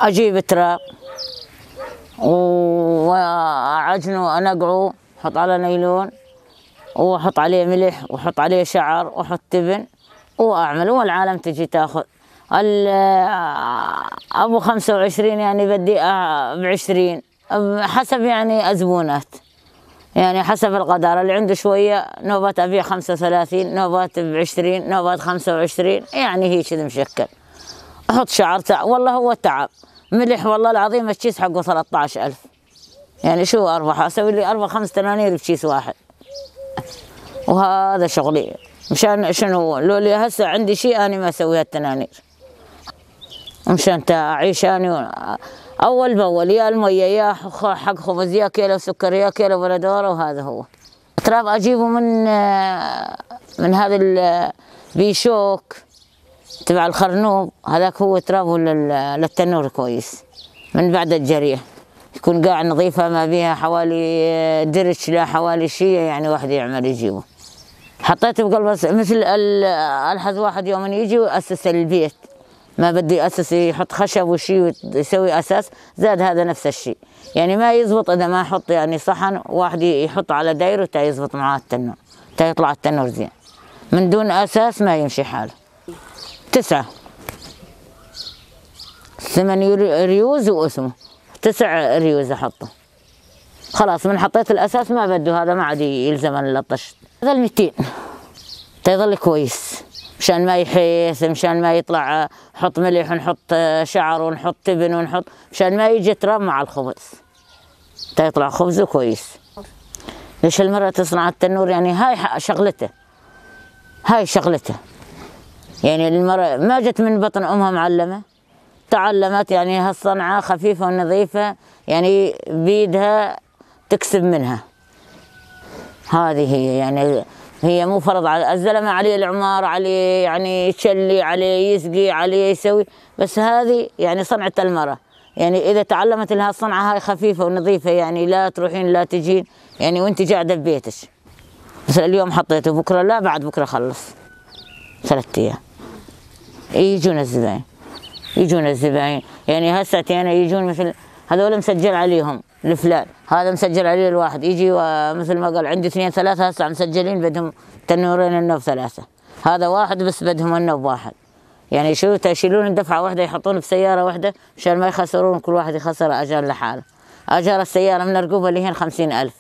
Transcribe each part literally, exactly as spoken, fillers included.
أجيب تراب وأعجنه، أنقعه، أحط على نيلون، وأحط عليه ملح، وأحط عليه شعر، وأحط تبن، وأعمل، والعالم تجي تاخذ. ال-، أبو خمسة وعشرين، يعني، بدي، آه، بعشرين، حسب، يعني، أزبونات. يعني حسب القدر، اللي عنده شوية نوبات أبيع خمسة وثلاثين، نوبات بعشرين، نوبات خمسة وعشرين، يعني هيك مشكل. أحط شعر تع-، والله هو تعب. ملح والله العظيم الكيس حقه ثلاثة عشر ألف. يعني شو أربح؟ أسوي لي أربع خمس تنانير بكيس واحد. وهذا شغلي. مشان شنو؟ لو لي هسه عندي شي، أنا ما أسوي هالتنانير. مشان تا أعيش أنا أول بأول، يا المية، يا خ-، حق خبز، يا كيلو سكر، يا كيلو بندورة، وهذا هو. تراب أجيبه من، من هذا ال-، بيشوك تبع الخرنوب، هذاك هو ترابه لل-، للتنور كويس. من بعد الجريح يكون قاع نظيفة، ما بيها حوالي درش، لا حوالي شي، يعني واحد يعمل يجيبه. حطيته بقلب الص-، مثل ال-، ألحظ واحد يوم يجي ويأسس البيت، ما بده يأسس، يحط خشب وشي ويسوي أساس، زاد هذا نفس الشي. يعني ما يزبط إذا ما أحط، يعني، صحن واحد يحط على دايره تا يزبط معاه التنور، تا يطلع التنور زين. من دون أساس ما يمشي حاله. تسعة، ثمن يري-، ريوز واسمه، تسع ريوز أحطه. خلاص، من حطيت الأساس ما بدو، هذا ما عاد يلزم اللطش. هذا الميتين. تا يظل كويس. مشان ما يحيس، مشان ما يطلع، حط ملح ونحط شعر ونحط تبن ونحط، مشان ما يجي تراب مع الخبز. تا يطلع خبزه كويس. ليش المرأة تصنع التنور؟ يعني هاي ح-، شغلته. هاي شغلته. يعني المرأة ما جت من بطن أمها معلمة. تعلمت، يعني، هالصنعة خفيفة ونظيفة، يعني، بيدها تكسب منها. هذه هي، يعني، هي مو فرض على الزلمة، عليه العمار، عليه، يعني، يشلي، عليه يسقي، عليه يسوي، بس هذه، يعني، صنعة المرأة. يعني، إذا تعلمت لها الصنعة هاي خفيفة ونظيفة، يعني، لا تروحين لا تجين، يعني، وانت قاعدة ببيتك. مثلا اليوم حطيته، بكرة لا، بعد بكرة خلص. ثلاث أيام. يجون الزباين. يجون الزباين. يعني هسه تينا يجون مثل هذول مسجل عليهم الفلان. هذا مسجل عليه الواحد. يجي و-، مثل ما قال، عندي اثنين ثلاثة هسه مسجلين بدهم تنورين النوب ثلاثة. هذا واحد بس بدهم النوب واحد. يعني شو، تشيلون دفعة واحدة، يحطون بسيارة واحدة مشان ما يخسرون، كل واحد يخسر أجار لحاله. أجار السيارة من أرقوبة لهين خمسين ألف.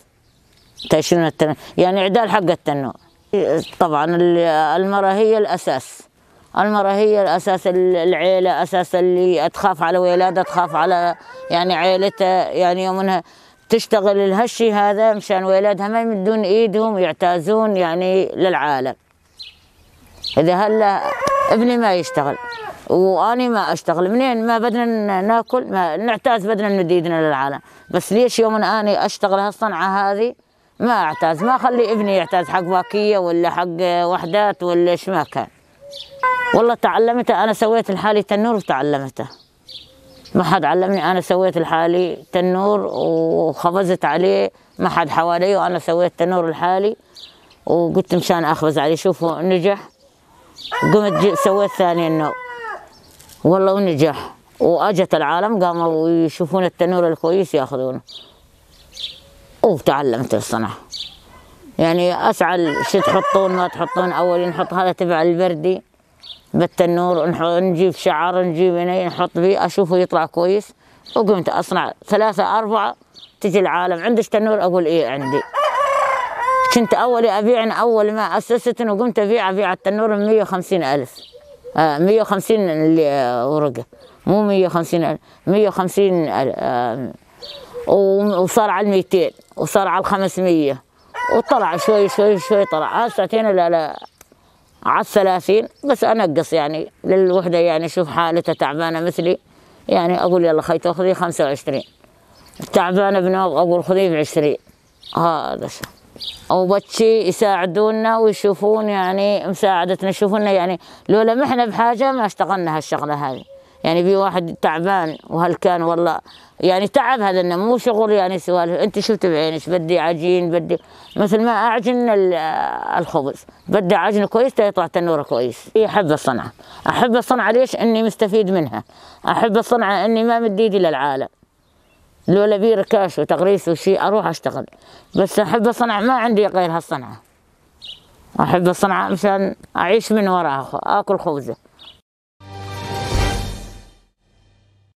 تشيلون التن-، يعني عدال حق التنور. طبعًا ال-، المرأة هي الأساس. المرأة هي الأساس، ال-، العيلة، أساس اللي تخاف على ولادها، تخاف على، يعني، عيلتها. يعني يوم إنها تشتغل لهالشي هذا مشان ولادها ما يمدون إيدهم يعتازون، يعني، للعالم. إذا هلا ابني ما يشتغل وأني ما أشتغل، منين ما بدنا ن-، ناكل؟ ما نعتاز، بدنا نمد إيدنا للعالم. بس ليش يوم أني أشتغل هالصنعة هذه ما أعتاز، ما أخلي ابني يعتاز حق باكية ولا حق وحدات ولا إيش ما كان. والله تعلمت، أنا سويت لحالي تنور وتعلمته. ما حد علمني، أنا سويت لحالي تنور وخبزت عليه، ما حد حوالي، وأنا سويت تنور لحالي وقلت مشان أخبز عليه. شوفوا، نجح. قمت جي-، سويت ثاني النوع، والله ونجح، وأجت العالم قاموا يشوفون التنور الكويس ياخذونه. وتعلمت الصنعة، يعني أسعى ال-، شو تحطون ما تحطون، أول نحط هذا تبع البردي بالتنور، نح-، نجيب شعر، نجيب هنا، نحط بيه، أشوفه يطلع كويس. وقمت أصنع ثلاثة أربعة، تجي العالم: "عندك تنور؟" أقول: "إيه عندي." كنت أول أبيع، أول ما أسست وقمت أبيع، أبيع التنور بمية وخمسين ألف. آه، مية وخمسين اللي، آه، ورقة، مو مية وخمسين ألف، مية وخمسين ألف، آه، و-، وصار على الميتين، وصار على الخمسمية، وطلع شوي شوي شوي طلع. هسه أتينا لا، لا، على الثلاثين، بس أنقص يعني للوحدة، يعني شوف حالتها تعبانة مثلي، يعني أقول: "يلا خي تأخذي خمسة وعشرين". تعبانة بنوب، أقول: "خذي بعشرين". هذا شو. وبتشي يساعدونا ويشوفون، يعني مساعدتنا، يشوفونا، يعني لولا محنا بحاجة ما اشتغلنا هالشغلة هذه. يعني في واحد تعبان وهلكان والله، يعني تعب هذا، انه مو شغل يعني سوالف. انت شفت بعينك، بدي عجين، بدي مثل ما اعجن ال- الخبز، بدي عجن كويس تا يطلع تنوره كويس. احب الصنعه، احب الصنعه. ليش؟ اني مستفيد منها. احب الصنعه، اني ما مد ايدي للعالم، لولا بير كاش وتغريس وشي اروح اشتغل، بس احب الصنعه، ما عندي غير هالصنعه. احب الصنعه مشان اعيش من وراها، اكل خبزه.